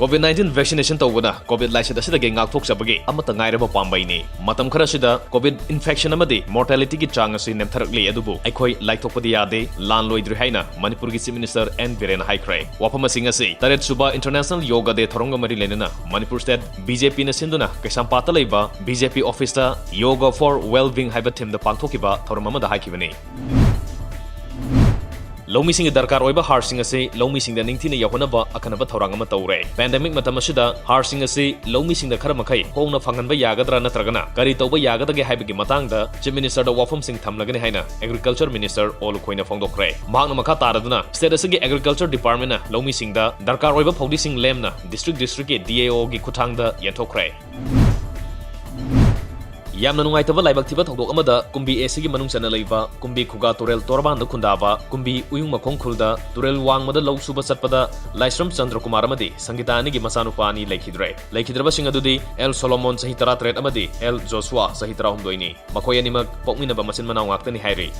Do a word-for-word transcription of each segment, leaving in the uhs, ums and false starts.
COVID nineteen vaccination ꯇꯧꯕꯅ COVID ꯂꯥꯏꯆꯠ ꯑꯁꯤꯗꯒꯤ ꯉꯥꯛꯊꯣꯛꯆꯕꯒꯤ ꯑꯃꯠꯇ ꯉꯥꯏꯔꯕ ꯄꯥꯝꯕꯩꯅꯤ꯫ ꯃꯇꯝ ꯈꯔꯁꯤꯗ COVID infection ꯑꯃꯗꯤ mortality ꯒꯤ ꯆꯥꯡ ꯑꯁꯤ ꯅꯦꯝꯊꯔꯛꯂꯤ, ꯑꯗꯨꯕꯨ ꯑꯩꯈꯣꯏ ꯂꯥꯏꯊꯣꯛꯄꯗꯤ ꯌꯥꯗꯦ, ꯂꯥꯟ ꯂꯣꯏꯗ꯭ꯔꯤ ꯍꯥꯏꯅ ꯃꯅꯤꯄꯨꯔꯒꯤ Chief Minister ꯑꯦꯟ ꯕꯤꯔꯦꯟꯅ ꯍꯥꯏꯈ꯭ꯔꯦ꯫ ꯋꯥꯐꯝꯁꯤꯡ ꯑꯁꯤ ꯇꯔꯦꯠ ꯁꯨꯕ International Yoga Day ꯊꯧꯔꯝꯒ ꯃꯔꯤ ꯂꯩꯅꯅ ꯃꯅꯤꯄꯨꯔ State BJP ꯅ ꯁꯤꯟꯗꯨꯅ ꯀꯩꯁꯥꯝꯄꯥꯠꯇ ꯂꯩꯕ BJP office ꯇ Yoga for Well-being ꯍꯥꯏꯕ theme ꯗ ꯄꯥꯡꯊꯣꯛꯈꯤꯕ ꯊꯧꯔꯝ ꯑꯃꯗ ꯍꯥꯏꯈꯤꯕꯅꯤ꯫ ꯂꯧꯃꯤꯁꯤꯡꯒꯤ ꯗꯔꯀꯥꯔ ꯑꯣꯏꯕ ꯍꯥꯔꯁꯤꯡ ꯑꯁꯤ ꯂꯧꯃꯤꯁꯤꯡꯗ ꯅꯤꯡꯊꯤꯅ ꯌꯧꯍꯟꯅꯕ ꯑꯈꯟꯅꯕ ꯊꯧꯔꯥꯡ ꯑꯃ ꯇꯧꯔꯦ꯫ Pandemic ꯃꯇꯝ ꯑꯁꯤꯗ ꯍꯥꯔꯁꯤꯡ ꯑꯁꯤ ꯂꯧꯃꯤꯁꯤꯡꯗ ꯈꯔ ꯃꯈꯩ ꯍꯣꯡꯅ ꯐꯪꯍꯟꯕ ꯌꯥꯒꯗ꯭ꯔꯥ ꯅꯠꯇ꯭ꯔꯒꯅ ꯀꯔꯤ ꯇꯧꯕ ꯌꯥꯒꯗꯒꯦ ꯍꯥꯏꯕꯒꯤ ꯃꯇꯥꯡꯗ Chief Minister ꯗ ꯋꯥꯐꯝꯁꯤꯡ ꯊꯝꯂꯒꯅꯤ ꯍꯥꯏꯅ Agriculture Minister ꯑꯣ ꯂꯨꯈꯣꯏꯅ ꯐꯣꯡꯗꯣꯛꯈ꯭ꯔꯦ꯫ ꯃꯍꯥꯛꯅ ꯃꯈꯥ ꯇꯥꯔꯗꯨꯅ State ꯑꯁꯤꯒꯤ Agriculture Department ꯅ ꯂꯧꯃꯤꯁꯤꯡꯗ ꯗꯔꯀꯥꯔ ꯑꯣꯏꯕ ꯐꯧꯗꯤꯁꯤꯡ ꯂꯦꯝꯅ district district ꯀꯤ D A O ꯒꯤ ꯈꯨꯠꯊꯥꯡꯗ ꯌꯦꯟꯊꯣꯛꯈ꯭ꯔꯦ꯫ ꯌꯥꯝꯅ ꯅꯨꯡꯉꯥꯏꯇꯕ ꯂꯥꯏꯕꯛ ꯊꯤꯕ ꯊꯧꯗꯣꯛ ꯑꯃꯗ ꯀꯨꯝꯕꯤ A C ꯒꯤ ꯃꯅꯨꯡ ꯆꯟꯅ ꯂꯩꯕ ꯀꯨꯝꯕꯤ ꯈꯨꯒꯥ ꯇꯨꯔꯦꯜ ꯇꯣꯔꯕꯥꯟꯗ ꯈꯨꯟꯗꯥꯕ ꯀꯨꯝꯕꯤ ꯎꯌꯨꯡ ꯃꯈꯣꯡ ꯈꯨꯜꯗ ꯇꯨꯔꯦꯜ ꯋꯥꯡꯃꯗ ꯂꯧ ꯁꯨꯕ ꯆꯠꯄꯗ ꯂꯥꯏꯁ꯭ꯔꯝ ꯆꯟꯗ꯭ꯔꯀꯨꯃꯥꯔ ꯑꯃꯗꯤ ꯁꯪꯒꯤꯇꯥ ꯑꯅꯤꯒꯤ ꯃꯆꯥꯅꯨꯄꯥ ꯑꯅꯤ ꯂꯩꯈꯤꯗ꯭ꯔꯦ꯫ ꯂꯩꯈꯤꯗ꯭ꯔꯕꯁꯤꯡ ꯑꯗꯨꯗꯤ ꯑꯦꯜ ꯁꯣꯂꯣꯃꯣꯟ ꯆꯍꯤ ꯇꯔꯥꯇꯔꯦꯠ ꯑꯃꯗꯤ ꯑꯦꯜ ꯖꯣꯁꯨꯋꯥ ꯆꯍꯤ ꯇꯔꯥꯍꯨꯝꯗꯣꯏꯅꯤ꯫ ꯃꯈꯣꯏ ꯑꯅꯤꯃꯛ ꯄꯣꯛꯃꯤꯟꯅꯕ ꯃꯆꯤꯟ ꯃꯅꯥꯎ ꯉꯥꯛꯇꯅꯤ ꯍꯥꯏꯔꯤ꯫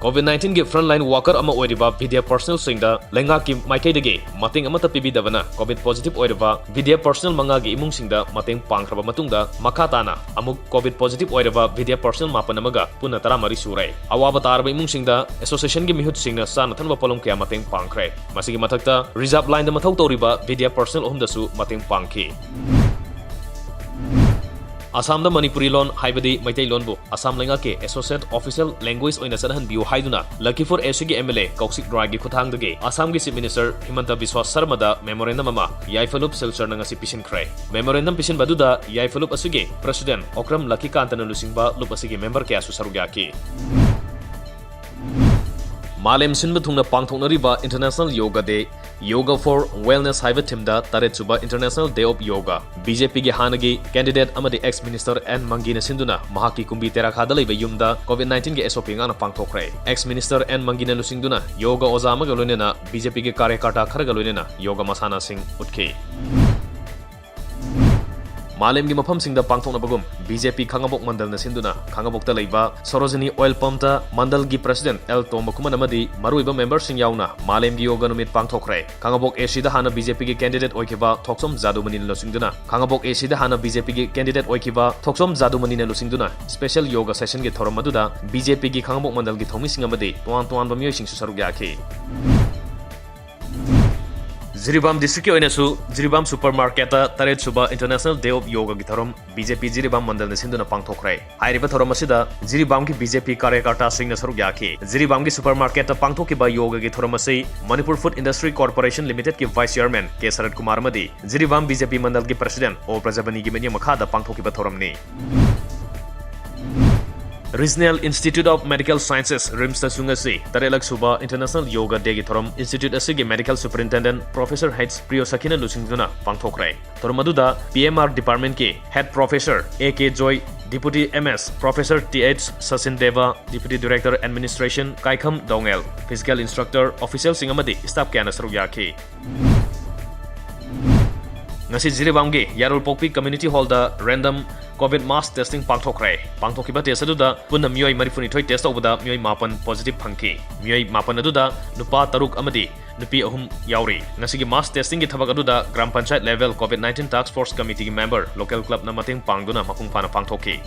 COVID nineteen ꯒꯤ frontline worker ꯑꯃ ꯑꯣꯏꯔꯤꯕ ꯕꯤꯗ꯭ꯌꯥ ꯄꯔꯁꯅꯦꯜꯁꯤꯡꯗ ꯂꯩꯉꯥꯛꯀꯤ ꯃꯥꯏꯀꯩꯗꯒꯤ ꯃꯇꯦꯡ ꯑꯃꯠꯇ ꯄꯤꯕꯤꯗꯕꯅ COVID positive ꯑꯣꯏꯔꯕ ꯕꯤꯗ꯭ꯌꯥ ꯄꯔꯁꯅꯦꯜ ꯃꯉꯥꯒꯤ ꯏꯃꯨꯡꯁꯤꯡꯗ ꯃꯇꯦꯡ ꯄꯥꯡꯈ꯭ꯔꯕ ꯃꯇꯨꯡꯗ ꯃꯈꯥ ꯇꯥꯅ ꯑꯃꯨꯛ COVID positive ꯑꯣꯏꯔꯕ ꯕꯤꯗ꯭ꯌꯥ ꯄꯔꯁꯅꯦꯜ ꯃꯥꯄꯟ ꯑꯃꯒ ꯄꯨꯟꯅ ꯇꯔꯥꯃꯔꯤ ꯁꯨꯔꯦ꯫ ꯑꯋꯥꯕ ꯇꯥꯔꯕ ꯏꯃꯨꯡꯁꯤꯡꯗ association ꯒꯤ ꯃꯤꯍꯨꯠꯁꯤꯡꯅ ꯆꯥꯅ ꯊꯛꯅꯕ ꯄꯣꯠꯂꯝ ꯀꯌꯥ ꯃꯇꯦꯡ ꯄꯥꯡꯈ꯭ꯔꯦ꯫ ꯃꯁꯤꯒꯤ ꯃꯊꯛꯇ reserve line ꯗ ꯃꯊꯧ ꯇꯧꯔꯤꯕ ꯕꯤꯗ꯭ꯌꯥ ꯄꯔꯁꯅꯦꯜ ꯑꯍꯨꯝꯗꯁꯨ ꯃꯇꯦꯡ ꯄꯥꯡꯈꯤ꯫ ꯑꯁꯥꯝꯗ ꯃꯅꯤꯄꯨꯔꯤ ꯂꯣꯟ ꯍꯥꯏꯕꯗꯤ ꯃꯩꯇꯩꯂꯣꯟꯕꯨ ꯑꯁꯥꯝ ꯂꯩꯉꯥꯛꯀꯤ associate official language ꯑꯣꯏꯅ ꯆꯠꯍꯟꯕꯤꯌꯨ ꯍꯥꯏꯗꯨꯅ ꯂꯈꯤꯄꯨꯔ A C ꯒꯤ M L A ꯀꯧꯁꯤꯛ ꯔꯥꯏꯒꯤ ꯈꯨꯠꯊꯥꯡꯗꯒꯤ ꯑꯁꯥꯝꯒꯤ Chief Minister ꯍꯤꯃꯟꯇ ꯕꯤꯁ꯭ꯋꯥ ꯁꯔꯃꯗ memorandum ꯑꯃ ꯌꯥꯏꯐ ꯂꯨꯞ ꯁꯤꯜꯆꯔꯅ ꯉꯁꯤ ꯄꯤꯁꯤꯟꯈ꯭ꯔꯦ꯫ Memorandum ꯄꯤꯁꯤꯟꯕ ꯑꯗꯨꯗ ꯌꯥꯏꯐ ꯂꯨꯞ ꯑꯁꯤꯒꯤ President ꯑꯣꯀ꯭ꯔꯝ ꯂꯈꯤꯀꯥꯟꯇꯅ ꯂꯨꯆꯤꯡꯕ ꯂꯨꯞ ꯑꯁꯤꯒꯤ member ꯀꯌꯥꯁꯨ ꯁꯔꯨꯛ ꯌꯥꯈꯤ꯫ ꯃꯥꯂꯦꯝ ꯁꯤꯟꯕ ꯊꯨꯡꯅ ꯄꯥꯡꯊꯣꯛꯅꯔꯤꯕ International Yoga Day, Yoga for Wellness ꯍꯥꯏꯕ theme ꯗ ꯇꯔꯦꯠ ꯁꯨꯕ International Day of Yoga, BJP ꯒꯤ ꯍꯥꯟꯅꯒꯤ candidate ꯑꯃꯗꯤ ex minister ꯑꯦꯟ ꯃꯪꯒꯤꯅ ꯁꯤꯟꯗꯨꯅ ꯃꯍꯥꯛꯀꯤ ꯀꯨꯝꯕꯤ ꯇꯦꯔꯥꯈꯥꯗ ꯂꯩꯕ ꯌꯨꯝꯗ COVID nineteen ꯒꯤ S O P ꯉꯥꯛꯅ ꯄꯥꯡꯊꯣꯛꯈ꯭ꯔꯦ꯫ Ex minister ꯑꯦꯟ ꯃꯪꯒꯤꯅ ꯂꯨꯆꯤꯡꯗꯨꯅ yoga ꯑꯣꯖꯥ ꯑꯃꯒ ꯂꯣꯏꯅꯅ BJP ꯒꯤ ꯀꯥꯔꯌꯀꯔꯇꯥ ꯈꯔꯒ ꯂꯣꯏꯅꯅ yoga ꯃꯁꯥꯟꯅꯁꯤꯡ ꯎꯠꯈꯤ꯫ ꯃꯥꯂꯦꯝꯒꯤ ꯃꯐꯝꯁꯤꯡꯗ ꯄꯥꯡꯊꯣꯛꯅꯕꯒꯨꯝ ꯕꯤ ꯖꯦ ꯄꯤ ꯈꯥꯉꯕꯣꯛ ꯃꯟꯗꯜꯅ ꯁꯤꯟꯗꯨꯅ ꯈꯥꯉꯕꯣꯛꯇ ꯂꯩꯕ ꯁꯣꯔꯣꯖꯤꯅꯤ ꯑꯣꯏꯜ ꯄꯝꯇ ꯃꯟꯗꯜꯒꯤ ꯄ꯭ꯔꯁꯤꯗꯦꯟꯠ ꯑꯦꯜ ꯇꯣꯝꯕꯈꯨꯃꯟ ꯑꯃꯗꯤ ꯃꯔꯨꯑꯣꯏꯕ ꯃꯦꯝꯕꯔꯁꯤꯡ ꯌꯥꯎꯅ ꯃꯥꯂꯦꯝꯒꯤ ꯌꯣꯒꯥ ꯅꯨꯃꯤꯠ ꯄꯥꯡꯊꯣꯛꯈ꯭ꯔꯦ꯫ ꯈꯥꯉꯕꯣꯛ ꯑꯦ ꯁꯤꯗ ꯍꯥꯟꯅ ꯕꯤ ꯖꯦ ꯄꯤꯒꯤ ꯀꯦꯟꯗꯤꯗꯦꯠ ꯑꯣꯏꯈꯤꯕ ꯊꯣꯛꯆꯣꯝ ꯖꯥꯗꯨꯃꯅꯤꯅ ꯂꯨꯆꯤꯡꯗꯨꯅ, ꯈꯥꯉꯕꯣꯛ ꯑꯦ ꯁꯤꯗ ꯍꯥꯟꯅ ꯕꯤ ꯖꯦ ꯄꯤꯒꯤ ꯀꯦꯟꯗꯤꯗꯦꯠ ꯑꯣꯏꯈꯤꯕ ꯊꯣꯛꯆꯣꯝ ꯖꯥꯗꯨꯃꯅꯤꯅ ꯂꯨꯆꯤꯡꯗꯨꯅ ꯁ꯭ꯄꯦꯁꯦꯜ ꯌꯣꯒꯥ ꯁꯦꯁꯟꯒꯤ ꯊꯧꯔꯝ ꯑꯗꯨꯗ ꯕꯤ ꯖꯦ ꯄꯤꯒꯤ ꯈꯥꯉꯕꯣꯛ ꯃꯟꯗꯜꯒꯤ ꯊꯧꯃꯤꯁꯤꯡ ꯑꯃꯗꯤ ꯇꯣꯉꯥꯟ ꯇꯣꯉꯥꯟꯕ ꯃꯤꯑꯣꯏꯁꯤꯡꯁꯨ ꯁꯔꯨꯛ ꯌꯥꯈꯤ꯫ ꯖꯤꯔꯤꯕꯥꯝ ꯗꯤꯁꯇ꯭ꯔꯤꯛꯀꯤ ꯑꯣꯏꯅꯁꯨ ꯖꯤꯔꯤꯕꯥꯝ ꯁꯨꯄꯔ ꯃꯥꯔꯀꯦꯠꯇ ꯇꯔꯦꯠ ꯁꯨꯕ ꯏꯟꯇꯔꯅꯦꯁꯅꯦꯜ ꯗꯦ ꯑꯣꯐ ꯌꯣꯒꯥꯒꯤ ꯊꯧꯔꯝ ꯕꯤ ꯖꯦ ꯄꯤ ꯖꯤꯔꯤꯕꯥꯝ ꯃꯟꯗꯜꯅ ꯁꯤꯟꯗꯨꯅ ꯄꯥꯡꯊꯣꯛꯈ꯭ꯔꯦ꯫ ꯍꯥꯏꯔꯤꯕ ꯊꯧꯔꯝ ꯑꯁꯤꯗ ꯖꯤꯔꯤꯕꯥꯝꯒꯤ ꯕꯤ ꯖꯦ ꯄꯤ ꯀꯥꯔꯌꯀꯔꯇꯥꯁꯤꯡꯅ ꯁꯔꯨꯛ ꯌꯥꯈꯤ꯫ ꯖꯤꯔꯤꯕꯥꯝꯒꯤ ꯁꯨꯄꯔ ꯃꯥꯔꯀꯦꯠꯇ ꯄꯥꯡꯊꯣꯛꯈꯤꯕ ꯌꯣꯒꯥꯒꯤ ꯊꯧꯔꯝ ꯑꯁꯤ ꯃꯅꯤꯄꯨꯔ ꯐꯨꯗ ꯏꯟꯗꯁꯇ꯭ꯔꯤ ꯀꯣꯔꯄꯣꯔꯦꯁꯟ ꯂꯤꯃꯤꯇꯦꯗꯀꯤ vice chairman K Sarat Kumar ꯑꯃꯗꯤ ꯖꯤꯔꯤꯕꯥꯝ ꯕꯤ ꯖꯦ ꯄꯤ ꯃꯟꯗꯜꯒꯤ ꯄ꯭ꯔꯁꯤꯗꯦꯟꯠ ꯑꯣ ꯄ꯭ꯔꯖꯥꯕꯅꯤꯒꯤ ꯃꯤꯠꯌꯦꯡ ꯃꯈꯥꯗ ꯄꯥꯡꯊꯣꯛꯈꯤꯕ ꯊꯧꯔꯝꯅꯤ꯫ Regional Institute of Medical Sciences, ꯔꯤꯝꯁꯇꯁꯨ ꯉꯁꯤ ꯇꯔꯦꯠꯂꯛ ꯁꯨꯕ ꯏꯟꯇꯔꯅꯦꯁꯅꯦꯜ ꯌꯣꯒꯥ ꯗꯦꯒꯤ ꯊꯧꯔꯝ ꯏꯟꯁꯇꯤꯇ꯭ꯌꯨꯠ ꯑꯁꯤꯒꯤ ꯃꯦꯗꯤꯀꯦꯜ ꯁꯨꯄꯔꯤꯟꯇꯦꯟꯗꯦꯟꯠ ꯄ꯭ꯔꯣꯐꯦꯁꯔ ꯍꯩꯆ ꯄ꯭ꯔꯤꯌꯣꯁꯈꯤꯅ ꯂꯨꯆꯤꯡꯗꯨꯅ ꯄꯥꯡꯊꯣꯛꯈ꯭ꯔꯦ꯫ ꯊꯧꯔꯝ ꯑꯗꯨꯗ ꯄꯤ ꯑꯦꯝ ꯑꯥꯔ ꯗꯤꯄꯥꯔꯠꯃꯦꯟꯠꯀꯤ head professor A K Joy, deputy M S professor T H Sachin Dev, deputy director administration Kaikham Dongel, physical instructor, ꯑꯣꯐꯤꯁꯤꯌꯦꯜꯁꯤꯡ ꯑꯃꯗꯤ ꯁ꯭ꯇꯥꯐ ꯀꯌꯥꯅ ꯁꯔꯨꯛ ꯌꯥꯈꯤ꯫ ꯉꯁꯤ ꯖꯤꯔꯤꯕꯥꯝꯒꯤ ꯌꯥꯔꯣꯜꯄꯣꯛꯄꯤ ꯀꯝꯃ꯭ꯌꯨꯅꯤꯇꯤ ꯍꯣꯜꯗ ꯔꯦꯟꯗꯝ ꯀꯣꯚꯤꯗ ꯃꯥꯁ ꯇꯦꯁꯇꯤꯡ ꯄꯥꯡꯊꯣꯛꯈ꯭ꯔꯦ꯫ ꯄꯥꯡꯊꯣꯛꯈꯤꯕ ꯇꯦꯁ ꯑꯗꯨꯗ ꯄꯨꯟꯅ ꯃꯤꯑꯣꯏ ꯃꯔꯤꯐꯨꯅꯤꯊꯣꯏ ꯇꯦꯁ ꯇꯧꯕꯗ ꯃꯤꯑꯣꯏ ꯃꯥꯄꯟ ꯄꯣꯖꯤꯇꯤꯚ ꯐꯪꯈꯤ꯫ ꯃꯤꯑꯣꯏ ꯃꯥꯄꯟ ꯑꯗꯨꯗ ꯅꯨꯄꯥ ꯇꯔꯨꯛ ꯑꯃꯗꯤ ꯅꯨꯄꯤ ꯑꯍꯨꯝ ꯌꯥꯎꯔꯤ꯫ ꯉꯁꯤꯒꯤ ꯃꯥꯁ ꯇꯦꯁꯇꯤꯡꯒꯤ ꯊꯕꯛ ꯑꯗꯨꯗ gram panchayat level COVID nineteen task force ꯀꯃꯤꯇꯤꯒꯤ ꯃꯦꯝꯕꯔ, ꯂꯣꯀꯦꯜ ꯀ꯭ꯂꯕꯅ ꯃꯇꯦꯡ ꯄꯥꯡꯗꯨꯅ ꯃꯄꯨꯡ ꯐꯥꯅ ꯄꯥꯡꯊꯣꯛꯈꯤ꯫